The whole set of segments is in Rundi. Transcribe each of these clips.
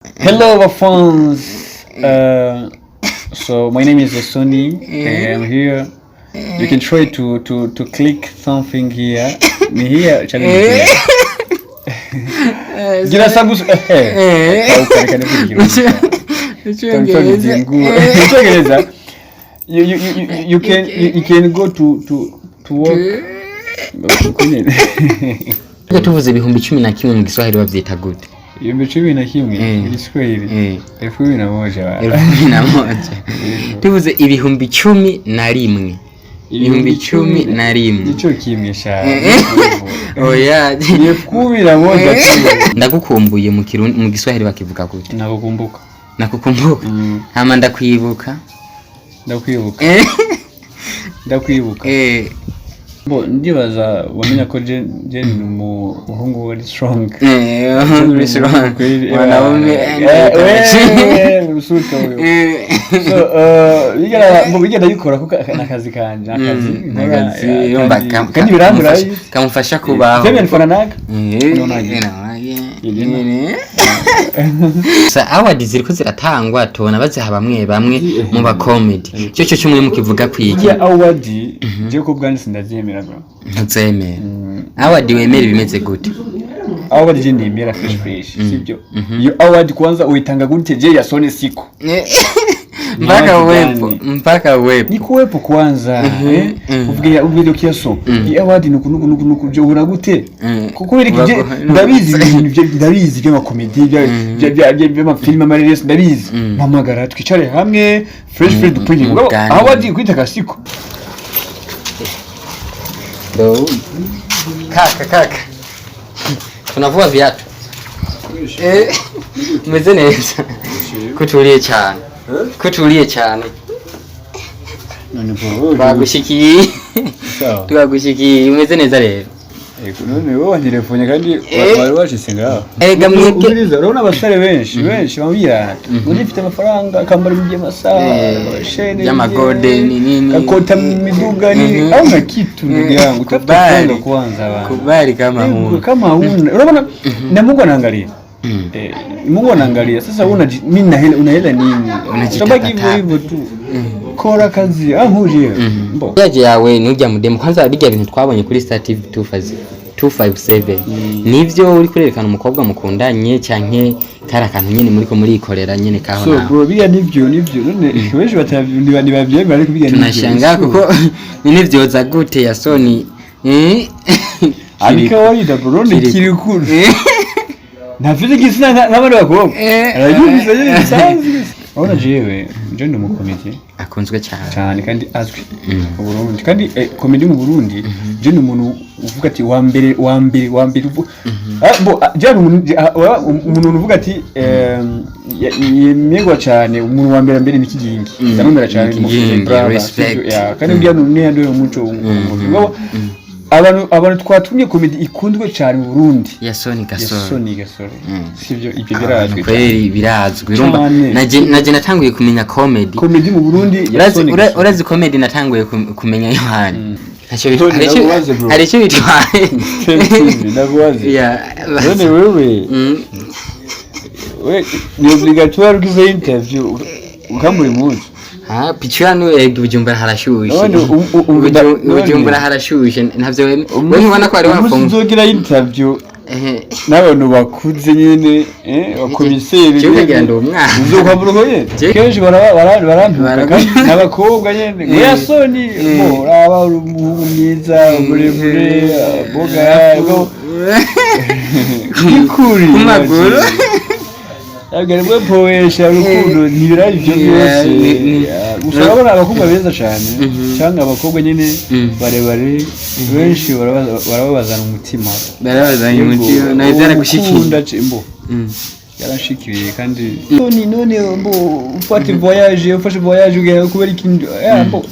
Hello, fans. So my name is Sony. I'm here. You can try to click something here. Ni here channel here. Gira sabusu. Icyongereza. Icyongereza. You can go to work. Kunyene. Tujya tuvuze 11,000 mu Giswahili bavyita gute? 11,000 Igiswahili. 10,000 ba. 10,000. Tuvuze 11,000. 11,000. Nico kimwe sha. Oya. Ni 11,000 tu. Ndagukumbuye mu Kirundi, mu Giswahili bakivuga gute? Nakukumbuka. Nakukumbuka. Hama ndakwibuka. Ndakwibuka. Ndakwibuka. Bo ndibaza wamenya ko je ni umuhungu wari strong. Very strong. Mwanaume. Rusuka huyo. So bigera bo bigenda bikora kuko nakazi kanje, nakazi nkora, Akazi, yeah, yumva kandi birambura. Kamufasha kubaho. Sema nifananaga. Naonaje? Sa award ziriko ziratangwa, tubona baziha bamwe bamwe mu ba comedy. Cyo kimwe mukivuga kwiki? Ya award, je ko bwanje sindavyemera, bro. Ntuzemera award? Wemera ibimeze gute? Award je nemera fresh fresh, sibyo? Iyo award kwanza uitanga gute? Je Yasoni siko Mpaka Ni uwepo gani? Mpaka uwepo. Ni kuwepo kwanza, eh, uvuge uvuge kiaso iyi award nuku nuku nuku nuku, je ubona gute? Kuko iri je ndabizi ibintu ndabizi by'amakomedi, by'amafilime, amareresi, ndabizi. Mpamagara twicare hamwe fresh fresh dupfunye. Mugabo Muganire. award kwita kasiko. Ndo kaka, kaka, tunavua viatu. Umeze neza? Kutuliye cyane, kutuliye cyane. None bro? Twagushikiye. Sawa. Twagushikiye, umeze neza rero. Ego, none wowe wantelefone kandi wari washitse ngaho. Ega mwebwe Umviriza, urabona abasore benshi benshi bamubwira ngo ndifite amafaranga, akambara by'amasaha, shene by'amagolden, nini. Kakota miduga nini, hauna kitu ndugu yangu, tafuta Kubali. franga kwanza bana. Kubali kama Ego, huna. Kama huna, urabona na Mungu anaangalia. Mungu anaangalia. Sasa wewe mimi na hela, una hela nini? Unajitapatapa. Utabaki hivyo hivyo tu. Kora kazi, ah, huje. Mbo. Yaje yawe nujya mudemu kwanza, bijya bintu twabonye kuri Star TV 257, nivyo uri kurerekana umukobwa mukundanye canke kari akantu nyene muriko murikorera nyene kaho? So Naho bro, biya nivyo nivyo, none benshi batavyo ntibavyemera, ariko biya nivyo. Tunashangaa kuko none vyoza gute Yasoni, eh? Ni kawaida bro, none Kiriku. kirikuru. Ntafite igitsina nk'abandi bakobwa. Arabyumvise nyine bisanzwe. Urabona jewe, je ndi umukomedi Akunzwe cyane. Cyane kandi azwi mu Burundi, kandi komedi mu Burundi je ni umuntu uvuga ati wa mbere, wa mbere, wa mbere ah, bo ah, je ni umuntu umuntu uvuga ati yemegwa cyane, umuntu wa mbere mbere ni Kigingi. Ndamwemera cyane. Ni Kigingi, brother, respect. sivyo? Yeah, kandi buriya ni yanduye umuco. Abantu twatumye komedi ikundwe cyane mu Burundi. Yasoni Gasore. Yasoni Gasore, sivyo? Ibyo Abantu birazwi cyane. Kweri birazwi, urumva. Cyane. Naje natanguye kumenya comedy. Komedi mu Burundi, Yasoni Gasore. Urazi comedy natanguye kumenya Yohani ntacyo None hari ndakubaze, bro. Hari icyo bitwaye. Ndakubaze. Yeah. None wewe, we ni obligatoire ugize interview ukamuri munsi? Ah, picha hano, Bujumbura harashushe. None Bujumbura harashushe, ntavyo we ntubona ko wari umunsi wafunga. Uzogira interview n'abantu bakuze nyene, bakomiseri. Jewe ukagira ndi umwana. Uzokwambura uko nyene. Kenshi barantuka kandi n'abakobwa nyene ngo Yasoni, bo uraba uri umuhungu mwiza, muremure, boga ngo ikuri Ku maguru. Ntabwo powesha urukundo ntibirari ibyo byose. Yeah, gusa urabona abakobwa beza cyane cyangwa abakobwa nyine barebare benshi barababazana umutima. Barabazanye umutima, nawe byaragushikiye? Ukunda mbo yaranshikiriye kandi none mbo ufate voyage, ufashe voyage ugenda kubera ikintu, mbo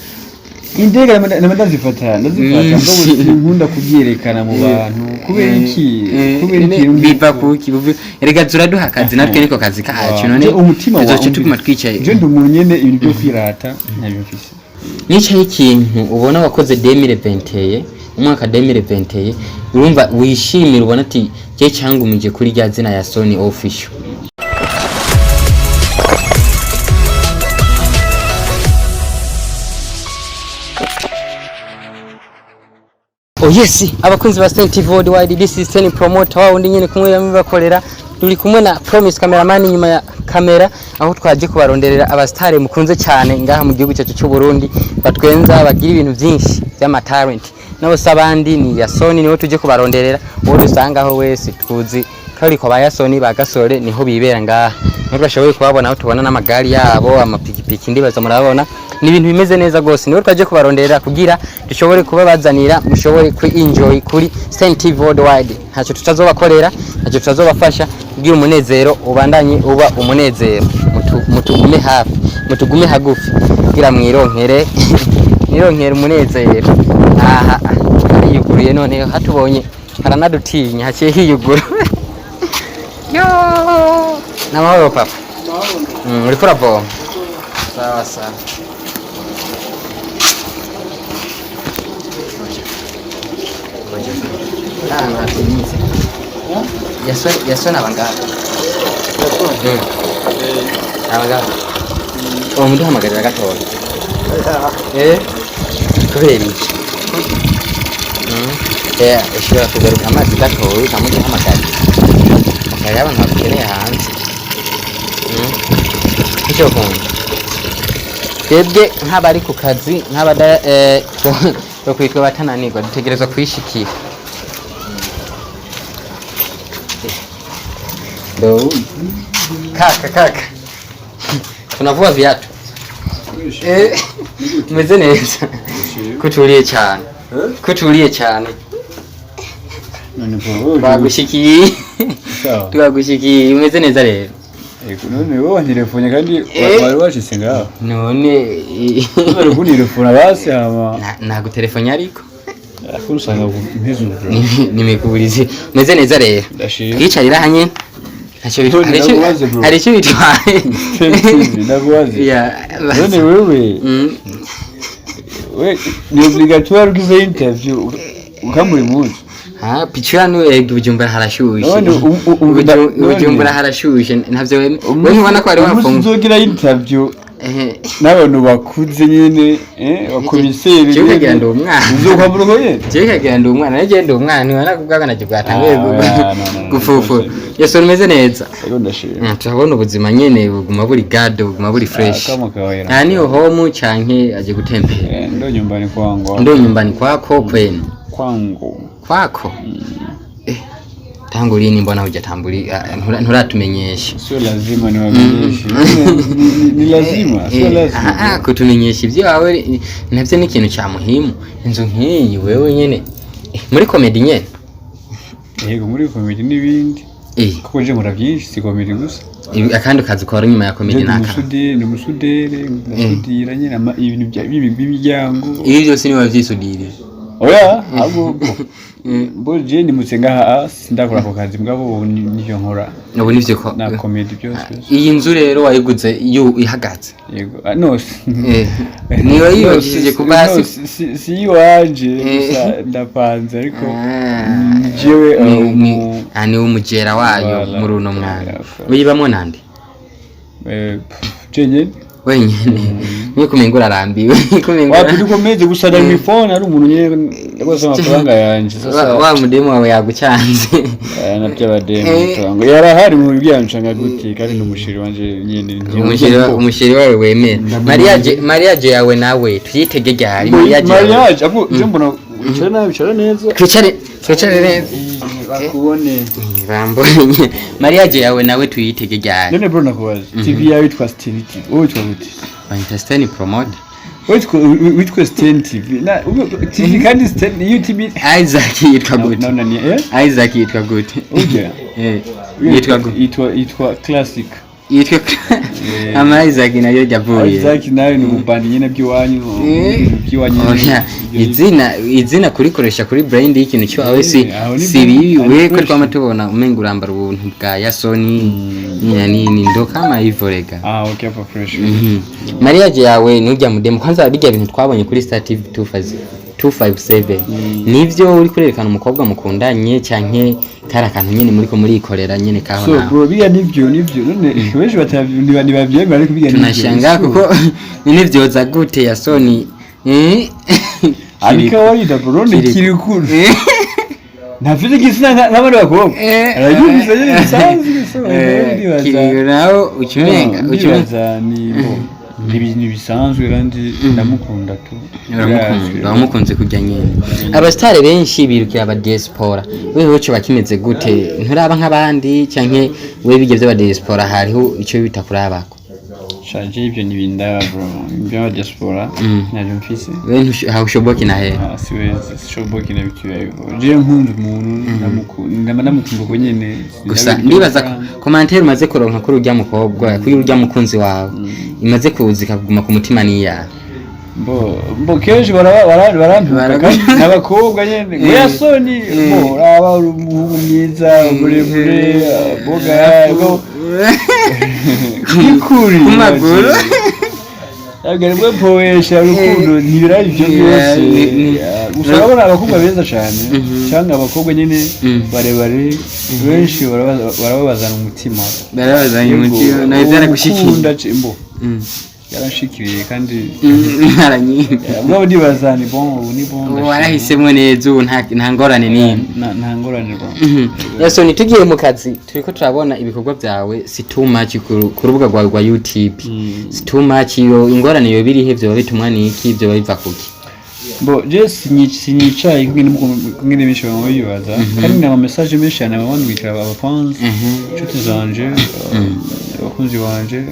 indege nama ndazifata, ndazifata, mbo sinkunda kubyerekana mu bantu. Kubera iki? Kubera iki? Biva kuki? Erega turaduha akazi, natwe niko kazi kacu none. Je, umutima wawe Tuzoca tuguma twicaye. Je ndi umuntu nyene ibintu byo kwirata ntabyo mfise. Nicaye ikintu ubona wakoze 2021, umwaka 2021, urumva wishimira, ubona ati je cyangumije kuri rya zina ya Sony Official. Oh yes, abakunzi ba Saint TV Worldwide, this is Ten Promoter wao ndi nyene kumwe bamwe bakorera. Turi kumwe na Promise cameraman inyuma ya kamera, aho twaje kubaronderera abastare mukunze cyane ngaha mu gihugu cyacu cy'u Burundi, batwenza, bagira ibintu byinshi by'ama talent. Nabo sabandi ni Yasoni, niwe tuje kubaronderera. Uwo dusangaho wese tuzi kari ko ba Yasoni ba Gasore niho bibera ngaha. Niho twashoboye kubabona, aho tubona n'amagari yabo, amapikipiki, ndibaza murabona ni ibintu bimeze neza gose. Niho twaje kubaronderera kugira dushobore kuba bazanira, mushobore ku enjoy kuri Saint TV Worldwide. Ntacyo tutazobakorera, ntacyo tutazobafasha kugira umunezero ubandanye uba umunezero. Mutugume hafi, mutugume hagufi kugira mwironkere umunezero. Aha hariyuguruye, none hatubonye haranadutinya, haciye hiyugura. Yo, namahoro papa. Uriko uravoma? Sawa sawa. Ahantu hatinyitse. Yasoni aba ngaha. Aba ngaha. Uwo muduhamagarira gatoya. Kubera iki? Ushobora kugaruka amazi gatoya ukamuduhamagarira. Hariho abantu bagukeneye hanze. Icyo ukunda. Twebwe nk'abari ku kazi, nk'abada twokwitwa batananirwa, dutegerezwa kwishikira. Ndo kaka kaka, tunavua viatu. Umeze neza, kutuliye cyane, kutuliye cyane. None bro, Twagushikiye. Sawa. Twagushikiye, umeze neza rero. Ego, none wowe wantelefone kandi wari washitse ngaho. None Wari kuntelefona basi hama Nagutelefone ariko akusanga mpeze bro. Nimekuburize, umeze neza rero. Ndashima. Twicarira hanye ntacyo None hari icyo- ndakubaze, bro. Hari icyo bitwaye. Ndakubaze. Yeah. None wewe we ni obligatoire ugize interview ukamuri munsi. Ah, picha hano Bujumbura harashushe. None Bujumbura harashushe, ntavyo we ntubona ko hari umunsi wafunga. uzogira interview n'abantu bakuze nyene, bakomiseri. Jewe ukagira ndi umwana. Uzokwambura uko nyene. Jewe kagira ndi umwana, naje ndi umwana, ntibona ko ubwabana bwatanguye Ah, oya, no, no, no, gufufura. rwose. Yesu, umeze neza. Ego, ndashima. Turabona ubuzima nyene buguma buri gado, buguma buri fresh. Kama kawaida. Aha niho home canke aje gutembera? Ndo nyumbani kwangu. Ndo nyumbani kwako kwenu? Kwangu. Kwako. Tangu lini mbona hujatambuli nturatumenyesha? Sio lazima niwamenyeshe. Ni lazima, sio lazima. Kutumenyesha ibyawe navyo ni ikintu ca muhimu. Inzu nk'iyi wewe nyene, muri comedy nyene? Yego, muri comedy n'ibindi. Kuko je nkora byinshi, si comedy gusa. Akandi kazi ukora inyuma ya comedy Je ndi naka? umusuderi, ndi umusuderi, ndasudira nyine ibintu by'imiryango. Ibi byose niwe wavyisudiriye? Oya, ahubwo mbo je nimutse ngaha sindakora ako kazi, mugabo ubu nivyo nkora. Ubu nivyo ko Na comedy byose byose. Iyi nzu rero wayiguze ihagaze? Yego. Ah, no. Niwe yiyubakishije kuva hasi? No, si iwanje gusa, ndapanze ariko ni jewe Ni umujera wayo. Voilà. Muri uno mwanya Yeah. uyibamwo nande? Jenyene. Wenyene? Niyo kumenga urarambiwe, kumenga Wapi, niko gusa na mifone ari umuntu nyene rwose amafaranga yanje sasa. Wa mudemu wawe yagucanze. Na by'abademu ngo yarahari mu byancanga gute kandi ni umushiri wanje nyene. Umushiri wawe wemera. Mariage yawe nawe tuyitege ryari, mariage yawe? Mariage abo je mbona wicara nabi, wicara neza. Twicare, twicare neza. Bakubone. Bambonye. Mariage yawe nawe tuyitege ryari? None bro, nakubaza, TV yawe yitwa Sten TV, wowe witwa gute? Bayita Sten Promote. Witwa Sten TV na TV kandi Sten iyo TV. Isaac yitwa gute? Naona ni Isaac yitwa gute? Ujya Yitwa gute? Yitwa Classic. Yitwa ama Isaac nayo yavuye. Isaac nawe ni umubandi nyene by'iwanyu, by'iwanyu. Oya, izina kurikoresha kuri brand y'ikintu cyawe si Aho ni si bibi. aho ni We ko fresh. twama tubona umenga urambara ubuntu bwa Yasoni nina nini, ndo kama hivyo rega. Ah, okay, hapo fresh. Mariage yawe nujya mudemu, kwanza bijya bintu twabonye kuri Star TV 257, nivyo uri kurerekana umukobwa mukundanye canke kari akantu nyene muriko murikorera nyene kaho So naho? bro, biga nivyo none benshi batavyo ntibavyemera ariko biga nivyo. Tunashangaa kuko nyene vyoza gute Yasoni? Ari kawaida bro, ni Kirikou. Kirikou ntafite igitsina nk'abandi bakobwa, aragifise nyine bisanzwe, so ndibaza Kirikou nawe ukimenga ukimenga ndibaza ni bo, ni ibintu bisanzwe kandi ndamukunda tu. Uramukunda, wamukunze kujya nyine. Abasitari benshi birukira aba diaspora, wewe cyo bakimeze gute? Nturaba nk'abandi canke wewe bijya by'aba diaspora hariho icyo bita kurabako? Shaje, ibyo ni ibindaba bro, ibyo diaspora ntabyo mfise. Wewe haushoboki na he? Ah, siwezi, sishoboki na bitu yayo. Je nkunda umuntu, ndamukunda, ndamukunda uko nyene. Gusa ndibaza ko commentaire umaze kuronka kuri urya mukobwa, kuri urya mukunzi wawe, imaze kuza ikakuguma ku mutima niya? Mbo kenshi barantuka kandi n'abakobwa nyene ngo Yasoni, mbo uraba uri umuhungu mwiza, muremure, boga ngo by'ukuri Ku maguru. Ntabwo aribwo powesha urukundo, ntibirari ibyo byose. Gusa urabona abakobwa beza cyane, cyangwa abakobwa nyine barebare, benshi barababazana umutima. Barabazanye umutima nawe byaragushikiye? Ukunda mbo yaranshikiriye kandi Aranyimba. Mugabo ndibaza ni bon, ubu ni bon, ndashima. Warahisemo neza ubu, nta ngorane n'imwe? Nta ngorane bro. Yasoni, tugiye mu kazi, turiko turabona ibikorwa byawe si too much ku rubuga rwawe rwa YouTube, si too much. Iyo ingorane yoba irihe? Vyoba bitumwa n'iki? Vyoba biva kuki? Bo je sinicaye kumwe benshi bama bibaza, kandi nama message menshi cyane bamwandikira, aba fans, inshuti zanje, abakunzi banje: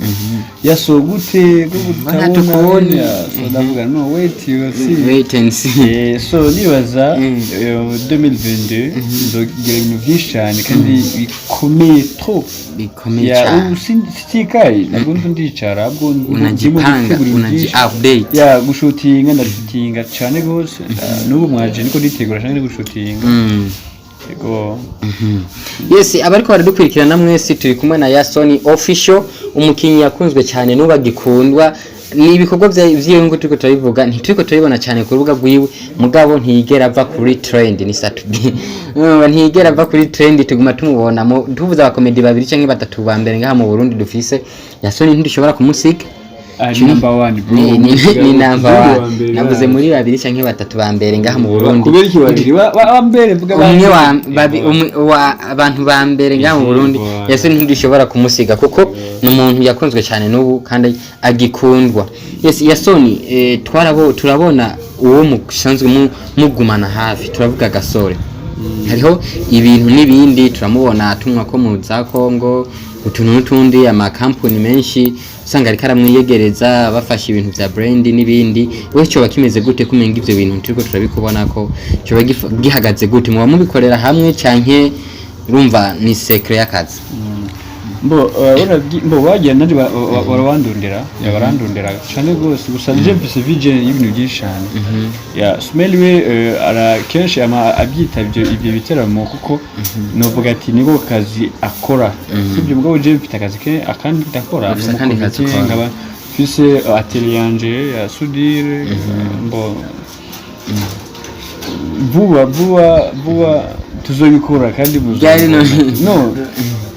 "Yaso gute ko Tukubone. tutabona?" So ndavuga: "No, wait, you will see." Wait and see. So nibaza 2022 nzogira ibintu byinshi cyane kandi bikomeye trop. Bikomeye Ya, cyane. ubu sitikaye, ntabwo ndicara, ahubwo ndimo Unajipanga. gutegura ibintu Unaji byinshi. update. Ya, gushutinga, ndashutinga cyane rwose. N'ubu mwaje niko nditegura cyane gushutinga. Yego. Yes, abariko baradukurikirana mwese, turi kumwe na Yasoni Official, umukinyi yakunzwe cyane n'ubu agikundwa. Ni ibikorwa vyiwe ngo turiko turabivuga, ntituriko turabibona cyane ku rubuga rwiwe, mugabo ntiyigera ava kuri trend, ni Saturday. Ntiyigera ava kuri trend, tuguma tumubona. Tuvuze abakomedi babiri canke batatu ba mbere ngaha mu Burundi dufise, Yasoni ntidushobora kumusiga. Ari number one bro. Ni number Wa one. mbere. Navuze muri babiri canke batatu ba mbere ngaha mu Burundi. Kubera iki babiri wa mbere? Mvuga Umwe wa umwe wa abantu ba mbere ngaha mu Burundi, Yego. Yasoni ntidushobora kumusiga kuko ni umuntu yakunzwe cyane n'ubu kandi agikundwa. Yes, Yasoni, twarabo turabona uwo musanzwe mugumana hafi, turavuga Gasore, hariho ibintu n'ibindi turamubona tumwa ko mu za Kongo, utuntu n'utundi, amakampuni menshi usanga ariko aramwiyegereza, bafashe ibintu vya brand n'ibindi. We coba kimeze gute kumenga ivyo bintu turiko turabikubona ko coba gihagaze gute? Muba mubikorera hamwe canke urumva ni secret y'akazi? Mbo urabona mbo bagiye nanje barabandondera, ya, barandondera cyane rwose. Gusa nje mfise vision y'ibintu byinshi cyane. Ya Smell we ara kenshi ama abyitavye ibyo biteramo, kuko novuga ati niko kazi akora, sibyo? Mugabo je mfite akazi ke akandi ndakora. Ufise akandi kazi Mu ukora. Nkaba mfise atelier yanje ya soudure. Mbo vuba vuba vuba tuzobikora kandi Ryari muzobibona. No,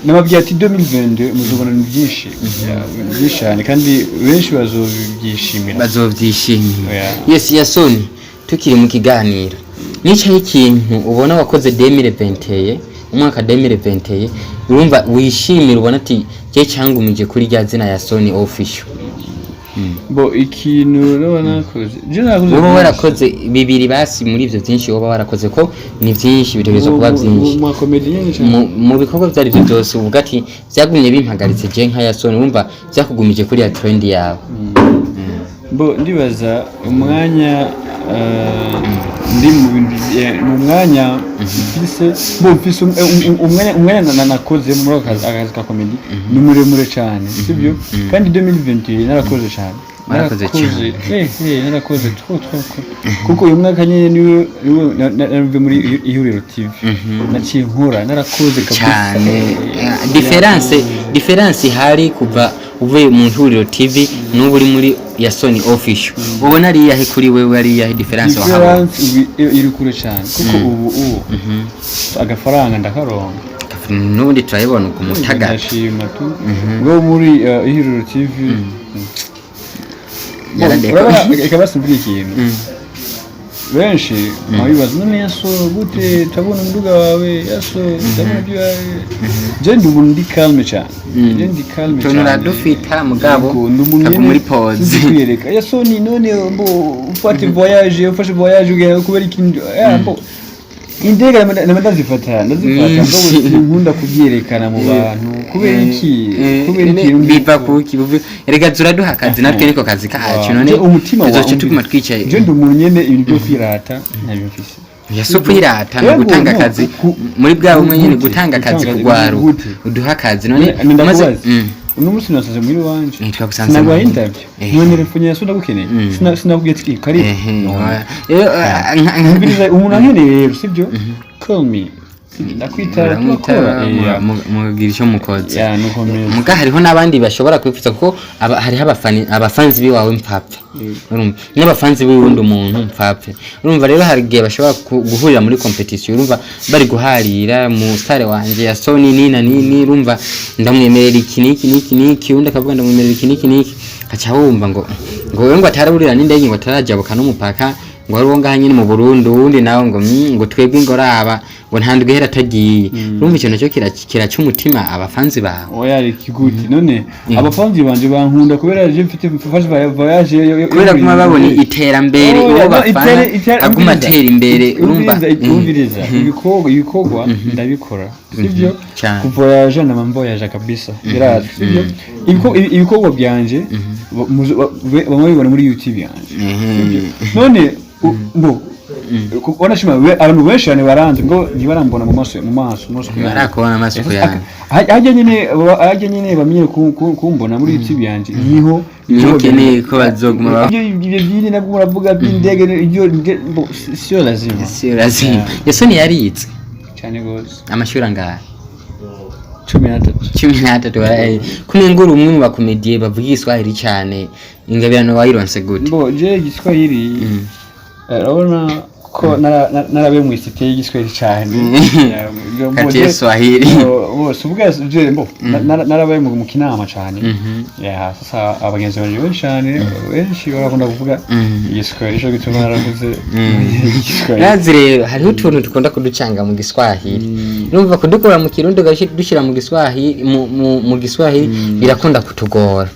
nababwiye ati 2022 muzobona ibintu byinshi. Ya, ibintu byinshi cyane kandi benshi bazobyishimira. Bazovyishimira. Yeah. Yes, Yasoni, tukiri mu kiganiro, nicaye ikintu ubona wakoze 2021, umwaka 2021, urumva wishimira, ubona ati je cyangumije kuri rya zina Yasoni Official? Bo ikintu rero nakoze, je nakoze Woba byinshi. warakoze bibiri basi muri ivyo byinshi woba warakoze, ko ni byinshi, bitegerezwa kuba byinshi. Mu makomedi nyinshi cyane. Mu bikorwa byari byo byose uvuga ati byagumye bimpagaritse je nka Yasoni, wumva byakugumije kuri ya trend yawe. Bo ndibaza umwanya ndi mu bintu mu mwanya mfise, bo mfise umwanya nakoze muri ako akazi ka comedy ni muremure cyane, sibyo? Kandi 2021 narakoze cyane. Warakoze. Narakoze, narakoze trop trop trop, kuko uyu mwaka nyine niwe navuye muri Ihuriro TV, naciye nkora, narakoze kabisa. Cyane. Différence ihari kuva uvuye mu Ihuriro TV n'ubu uri muri Yasoni Official, ubona ari iyahe kuri wewe? Ari iyahe différence wahabona? Différence ubu iri kure cyane, kuko ubu agafaranga ndakaronka. N'ubundi turabibona ku mutagata. Ndashima tu ngo muri Ihuriro TV Yaradeko. Urabona, reka basi mvuge ikintu. Benshi babibaza, none Yaso gute tabona umuduga wawe, Yaso ndabona ibyo wawe. Je ndi umuntu ndi calme cyane, je ndi calme Utuntu cyane. uradufita mugabo Yego, ndi umuntu kaguma nyene muri pause. sinzi kwiyereka. Yaso ni none mbo ufate voyage, ufashe voyage ugenda kubera ikintu, mbo indege nama ndazifata, ndazifata, mbo sinkunda kubyerekana mu bantu. Kubera iki? Kubera iki? Biva kuki? Erega turaduha akazi, natwe niko kazi kacu. None Je, umutima wawe tuzoca tuguma twicaye? Je ndi umuntu nyene ibintu byo kwirata ntabyo mfise. Yaso kwirata ni Yego, gutanga no, akazi muri bwa bumwe nyene, gute? gutanga akazi Gutanga kugwaruka. gute? Uduha akazi none Ndakubaza, uno munsi nasaze muri wanje, Twagusanze sinaguha mu- interview, none telefone yaso ndagukeneye, sinakubwiye ati karibu. Rero, Umviriza, umuntu ankeneye rero, sibyo, call me, ndakwitara, muramwitaba, turakora. mukagira icyo mukoze. Ya, nuko meze. Muga hariho n'abandi bashobora kwifuza, kuko hariho abafanzi biwawe mpfapfe, urumva, n'abafanzi b'uwundi muntu mpfapfe. Urumva rero hari igihe bashobora guhurira muri competition, urumva, bari guharira mu star wanje ya Sony nina nini, urumva, ndamwemerera iki n'iki n'iki n'iki, undi akavuga ndamwemerera iki n'iki n'iki, aca wumva ngo wewe ngo ataraburira n'indege, ngo atarajabuka n'umupaka, ngo wari uwo ngaha nyine mu Burundi, uwundi nawe ngo ngo twebwe ngo raba ngo nta ndwi ihera atagiye. Urumva ikintu nacyo kiraca umutima abafanzi bawe. Oya, reka gute? None abafanzi banje bankunda kubera je mfite mfashe voyage Kubera kuma babona iterambere, Oya, uwo no, bafana aguma umviriza. atera imbere, urumva. Umviriza, ibikorwa ndabikora, sibyo? Cyane. Kuvoyaja nama mvoyaja kabisa, birazwi, sibyo? Ibikorwa byanje bamwe babibona muri YouTube yanje, sibyo? None mbo wanashima abantu benshi cyane baranzi ngo ntibarambona mu maso, mu maso, mu maso yanjye. Barakubona amaso yawe. Hajya nyine bamenye kumbona muri YouTube yanje, niho Niho ukeneye ko bazoguma ibyo byini nabwo muravuga by'indege, ibyo sio lazima. Si lazima. Yasoni yaritse Cyane gose. Amashuri angahe? 13. 13. Kumwe ngura umwe mu bakomediye bavuga igiswahili cyane, ingabirano wayironse gute? Mbo je igiswahili, urabona ko narabe mu isite y'igiswahili cyane. Yeah, mbo Kati Swahili. Bose uvuga je mbo narabaye mu kinama cyane. Yeah, sasa abagenzi banje benshi cyane, benshi barakunda kuvuga igiswahili, cyo gituma naravuze igiswahili. Nazi rero hariho utuntu dukunda kuducanga mu giswahili, urumva, kudukura mu kirundi dushyira mu giswahili, mu giswahili birakunda kutugora.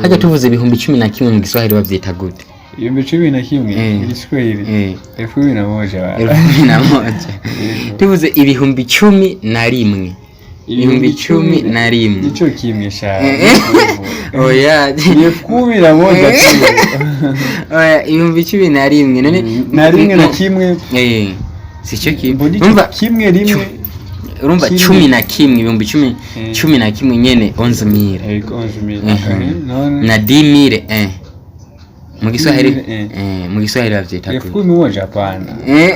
Hajya tuvuze 11,000 mu giswahili bavyita gute? 11,000 igiswahili? 11,000. 11,000. Tuvuze 11,000, 11,000? Nico kimwe cyane. Oya. 11,000 tu. Oya, 11,000 none? Na rimwe na kimwe. Sico kimwe. Mbona ico Urumva, kimwe rimwe. Urumva, Kimwe. 11, 10,000, 11 nyene, 11,000. Ego, 11,000. None Na 10,000, mu Giswahili? 10,000. Mu Giswahili bavyita elfu gute? kumi moja, hapana.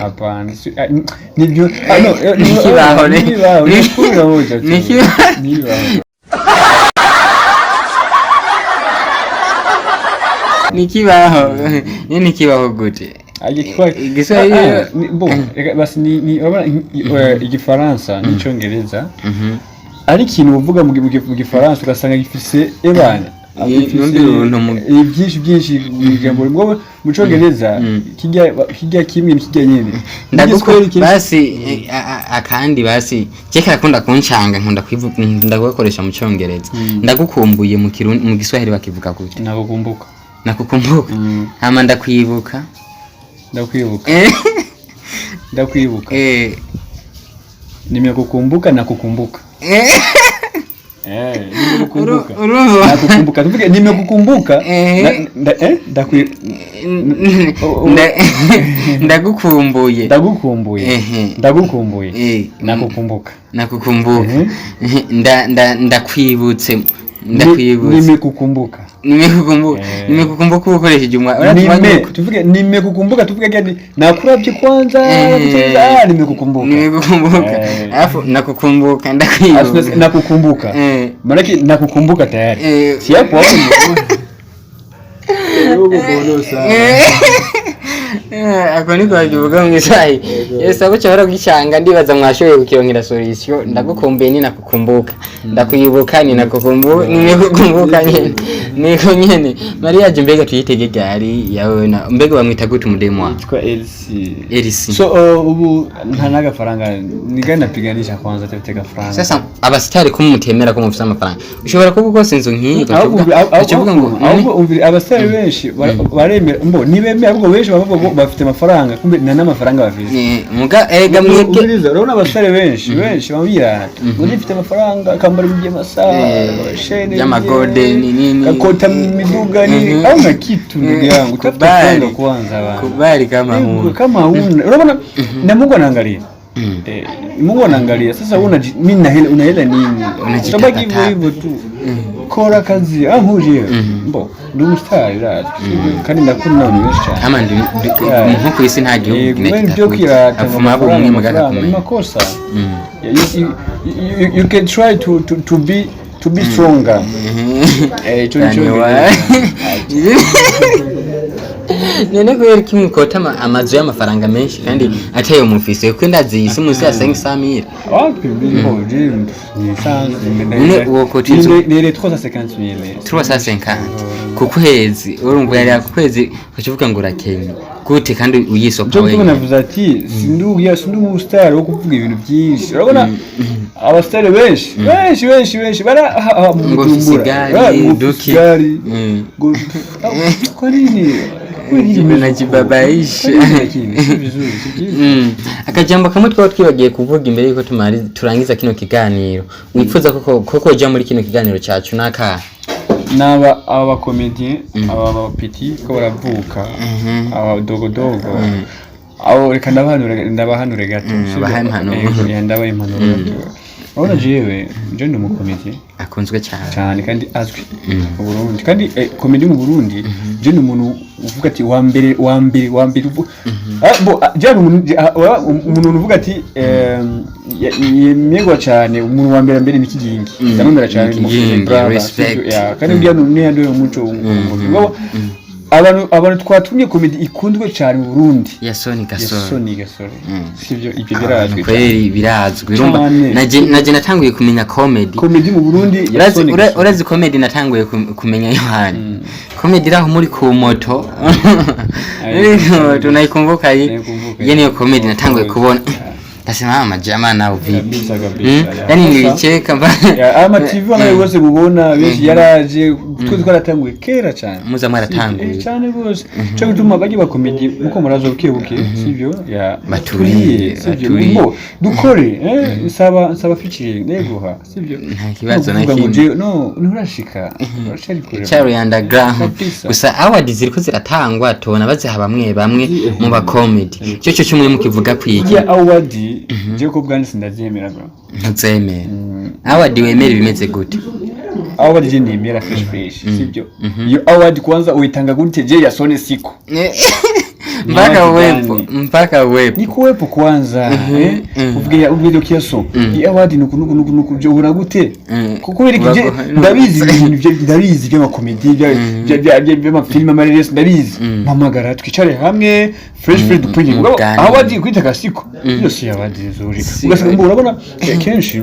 Hapana. Nibyo, no, Ni kibaho, ni kibaho, ni 11,000 tu. Ni kibaho. Ni kibaho. Nikibaho nyene, nikibaho gute? Igiswahili. Bo reka basi ni urabona, igifaransa n'icyongereza ari ikintu uvuga mu gifaransa ugasanga gifise ebana Nundi runtu byinshi byinshi mu ijambo rimwe. Mu cyongereza kijya kimwe ni kijya nyene. Ndaguko N'igiswahili basi, akandi basi je karakunda kuncanga, nkunda kwivuga, nkunda kugakoresha mu cyongereza. Ndagukumbuye mu Kirundi, mu Giswahili bakivuga gute? Nakukumbuka. Nakukumbuka. Hama ndakwibuka? Ndakwibuka. Ndakwibuka. Nimekukumbuka na kukumbuka. Nimekukumbuka. Urumva? Nakukumbuka, tuvuge nimekukumbuka. Ndagukumbuye. Ndagukumbuye. Ndagukumbuye. Nakukumbuka. Nakukumbuka. Ndakwibutse, ndakwibutse. Nimekukumbuka. Nimekukumbuka. Nimekukumbuka ukoresheje umwa Nime, tuvuge nimekukumbuka, tuvuge gani? Nakurabye kwanza, kucheza, nimekukumbuka. Nimekukumbuka. Alafu nakukumbuka, ndakwibuka. Nakukumbuka. Maanake nakukumbuka tayari. Si hapo hapo. Huko bono sana. Ako niko bakivuga mu Giswahili. Yes, abo cyahora gicanga, ndibaza mwashoboye kukironkera solution. Ndagukumbuye ninakukumbuka, ndakwibuka ninakukumbuka, ninakukumbuka nyene, niko nyene. Mariage mbega tuyitege ryari yawe na mbega bamwita gute umudemu wawe? Yitwa Elsie. Elsie. So ubu nta n'agafaranga nigani napiganisha kwanza tafite agafaranga. Sasa abasitari ko mutemera ko mufite amafaranga, ushobora kuba ukose inzu nk'iyi ukavuga ngo Ahubwo umvira, abasitari benshi baremera mbo ntibemera, ahubwo benshi bavuga ngo bafite amafaranga, kumbe nta n'amafaranga bafite. Muga erega mwebwe Umviriza, urabona abasitari benshi benshi bamubwira ngo nifite amafaranga, akambara by'amasaha, chaîne y'amagolden, nini. Kakota miduga nini. Hauna kitu ndugu yangu, tafuta Kubali. franga kwanza bana. Kubali kama Yego, huna. Kama huna, urabona na Mungu anaangalia. Mungu anaangalia. Sasa una mimi na hela, una hela nini? Unajitapa Utabaki hivyo tapa. hivyo tu. Kora kazi ah huje mbo ndi umusitari razwi kandi ndakunda abantu benshi cyane. Kama ndi nko ku isi nta gihugu Kubera ibyo kwirata apfuma abo umwe mugaka amafaranga, ni kumenya makosa. Yeah, you can try to be stronger. Ico nico. Yani none kubera ko imukota amazu y'amafaranga menshi kandi atayo mufise, kuko ndazi iyi si munsi ya 500 mille. Wapi, mbo je ni sanzwe. None uwo kota inzu- ni les 350 mille. 350 ku kwezi, urumva yari ku kwezi, ukavuga ngo urakenye gute kandi uyisoka Cyo gituma wenyine? Navuze ati sindi umusitari wo kuvuga ibintu byinshi. Urabona abasitari benshi benshi benshi benshi bara mu Ngo ufise Bujumbura. igari, Ngo duki. ufise igari. Ngo kwa nini? Kwa nini umeze uko? Unajibabaisha. Kwa nini? Lakini si vizuri, si vizuri. Akajambo kamwe twaba twibagiye kuvuga imbere yuko turangiza kino kiganiro, wifuza koko uja muri kino kiganiro cyacu n'akahe? N'aba aba bacomédien, aba ba petit ko baravuka, aba dogodogo abo, reka ndabahanure gato. Sibyo? Baha impanuro. Yego, ndabaha impanuro gato. Urabona jewe je ndi umucomédien akunzwe cyane. Cyane kandi azwi mu Burundi, kandi comédie mu Burundi je ni umuntu uvuga ati wa mbere, wa mbere, wa mbere bo je ni umuntu umuntu uvuga ati yemegwa cyane, umuntu wa mbere mbere ni Kigingi. Ndamwemera cyane. Ni Kigingi, brother, respect. sivyo? Yeah, kandi uriya ni yanduye umuco w'umukomedi. Abantu twatumye comédie ikundwe cyane mu Burundi. Yasoni Gasore. Yasoni Gasore, sivyo? Ibyo Abantu birazwi cyane. Kweri birazwi, urumva. Cyane. Naje natanguye kumenya comedy. Comédie mu Burundi, Yasoni Gasore. Urazi comedy natanguye kumenya Yohani comedy iraho muri ku moto. Ayo. Tunaikumbuka hii. Naikumbuka. Hiyo niyo comedy natanguye kubona, ndasema ama jamaa nao vipi? Kabisa, kabisa, ya. Yani Sasa- nilicheka mpaka Ya, ama TV amwe yose mubona benshi yaraje, twe twaratanguye kera cyane. Muza mwaratanguye. Cyane rwose, cyo gutuma bajye bacomédie muko muraza buke buke, sivyo? Ya. Baturiye, sivyo? baturiye. Mbo dukore, nsaba featuring neguha, sivyo? Nta kibazo na Kuvuga ngo kimwe. No nturashika, uracari kure. Cyaro underground. Kabisa. Gusa award ziriko ziratangwa tubona baziha bamwe bamwe mu ba comedy, cyo kimwe mukivuga kwiki? Ya award je ko bwanje sindavyemera bro. Ntuzemera award? Wemera ibimeze gute? Award je nemera fresh fresh, sivyo? Iyo award kwanza uitanga gute? Je Yasoni siko Mpaka Ni uwepo gani? Mpaka uwepo. Ni kuwepo kwanza, uvuge kiaso iyi award nuku nuku nuku nuku, je ubona gute? Kuko bereka je ndabizi ibintu ndabizi by'amacomédie, by'amafilime, amareresi ndabizi. Mpamagara twicare hamwe fresh fresh dupfunye. Mugabo Muganire. award kwita kasiko iyo si award nzuri. Ugasanga mbo urabona kenshi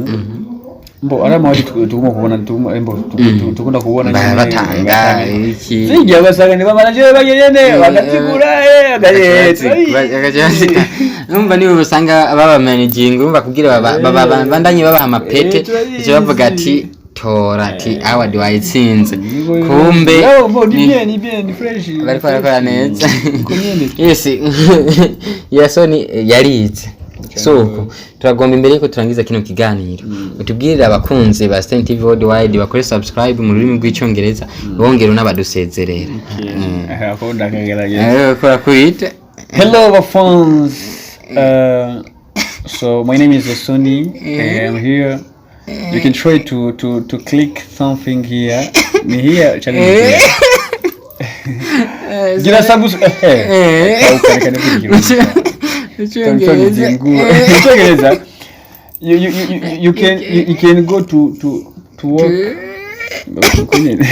mbo ari amawadi tugomba kubona, mbo tugomba kubona nyene, batanga batanga. iki? Zijya ugasanga ni bamaraje bagende bagategura Numva niwe usanga baba managing, urumva kugira bandanye babaha amapete. Turabizi. Icyo bavuga ati tora ati award wayitsinze, kumbe ni bien, ni bien, ni fresh. Bariko barakora neza. Uko nyene. Yes, Yasoni yarize soko. Turagomba imbere yuko turangiza kino kiganiro utubwirire abakunzi ba Stan TV Worldwide bakore subscribe mu rurimi rw'icyongereza, bongera unabadusezerera. Ako ndakagerageza. Kora kwita. Hello, our fans. So my name is Sony. I'm here. You can try to click something here. Ni here channel. Here. Gira sabu. Icyongereza. Icyongereza. You can go to work. Kunyene.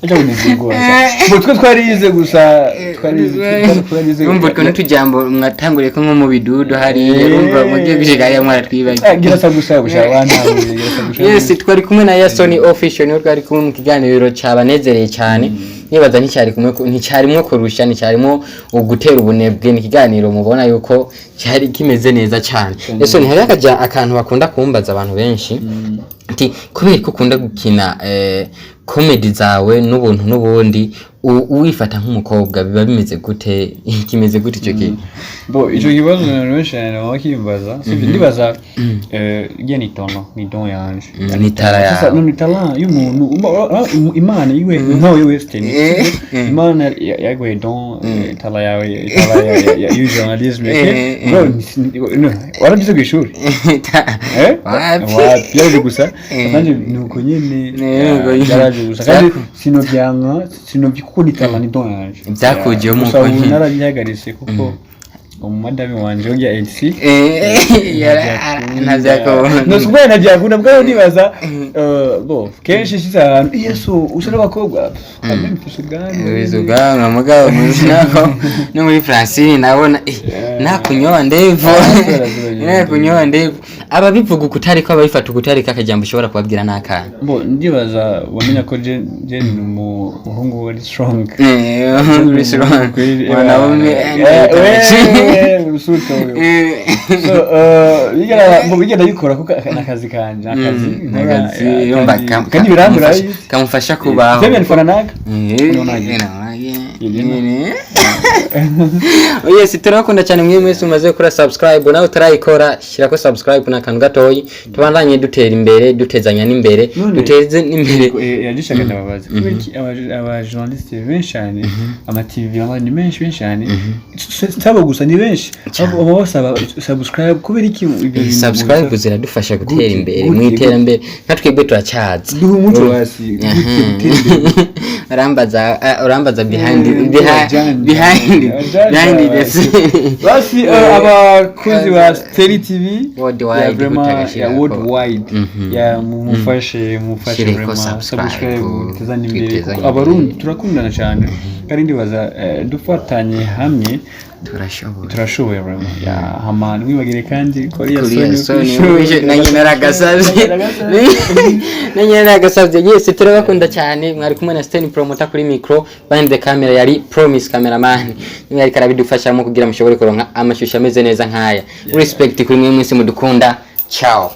Acha kunizingua sasa. Bo twe twarize gusa. Twarize. Urumva utwo n'utujambo mwatanguriye ko nko mu bidudu hariya, urumva mugiye gushika hariya mwaratwibagiwe. Gira sagusa gusha wantahuye, gira sagusa. Yes, twari kumwe na Yasoni Official, niwe twari kumwe mu kiganiro cyabanezereye cyane. Nibaza nticyari kumwe, nticyarimwo kurusha, nticyarimwo ugutera ubunebwe. Ni ikiganiro mubona yuko cyari kimeze neza cyane. Yasoni, hari akaja akantu bakunda kumbaza abantu benshi, ati kubera ko ukunda gukina comedy zawe n'ubuntu n'ubundi wifata nk'umukobwa, biba bimeze gute? Kimeze gute icyo kintu? Bo, ico kibazo abantu benshi cyane baba bakimbaza, sivyo? Ndibaza igihe ni tono, ni don yanje. Ni talent Sasa, yawe. no, ni talent y'umuntu. Imana iwe nkawe wese ni Imana yaguhaye don, talent yawe, talent y'journalisme. Bro, no, warabyize kw'ishuri? Eh? Wapi. Wapi, yaraje gusa. Nanjye ni uko nyene. Ni uko nyene. Yaraje gusa kandi sinovyanka, sinovyi kuko ni talent, ni don yanje. Byakujiyemo Gusa uko ubu nyene. narabihagaritse kuko umumadami wanje wongera LC Ntabyakubona. No, sikubera ntabyakunda bwayo, nibaza bo kenshi shitse ahantu, Yesu, usa n'abakobwa kamwe, mfise ubwanwa. Wize ubwanwa, mugabo muzi nako no muri Francine nabona nakunyoba ndevu, nakunyoba ndevu. Ababivuga ukutariko, ababifata ukutariko, akajambo ushobora kubabwira n'akana? Bo, ndibaza wamenya ko je ni umuhungu wari strong. Muri strong mwanaume. Msuto huyo. So bigera bo bigenda bikora kuko nakazi kanje, nakazi nkora, Akazi, yumva kandi birambura. Kamufasha kubaho. Sema nifananaga. Yes, turabakunda cyane mwe mwese mumaze gukora subscribe. Nawe utarayikora, shyirako subscribe, ni akantu gatoyi. Tubandanye dutera imbere, dutezanya n'imbere, duteze n'imbere. Yagishaga ndababaza kubera iki aba journaliste benshi cyane, ama TV ni menshi, benshi cyane, sabo gusa ni benshi baba basaba subscribe, kubera iki ibyo bintu? Subscribe ziradufasha gutera Gute, imbere gute, mu iterambere, nka twebwe turacyaza. Duha umuco hasi, gute gutera imbere? Urambaza, urambaza behind Janja. behind Janja. behind the scene. Basi abakozi ba Steli TV Worldwide, ya vraiment, ya gutagashirako. worldwide, ya mumufashe Shireko vraiment subscribe, subscribe, mutezanye imbere, twitezanye kuko Abarundi imbere. turakundana cyane kandi ndibaza dufatanye hamwe Turashoboye. Turashoboye vraiment. Ya hama mwibagire kandi Korea Korea Sony. Sony, nanjye naragasabye, nanjye naragasabye. Yes, turabakunda cyane. Mwari kumwe na Sten Promoter kuri micro, behind the camera yari Promise cameraman, niwe ariko arabidufashamo kugira mushobore kuronka amashusho ameze neza nk'aya. Respect kuri mwe mwese mudukunda. Ciao.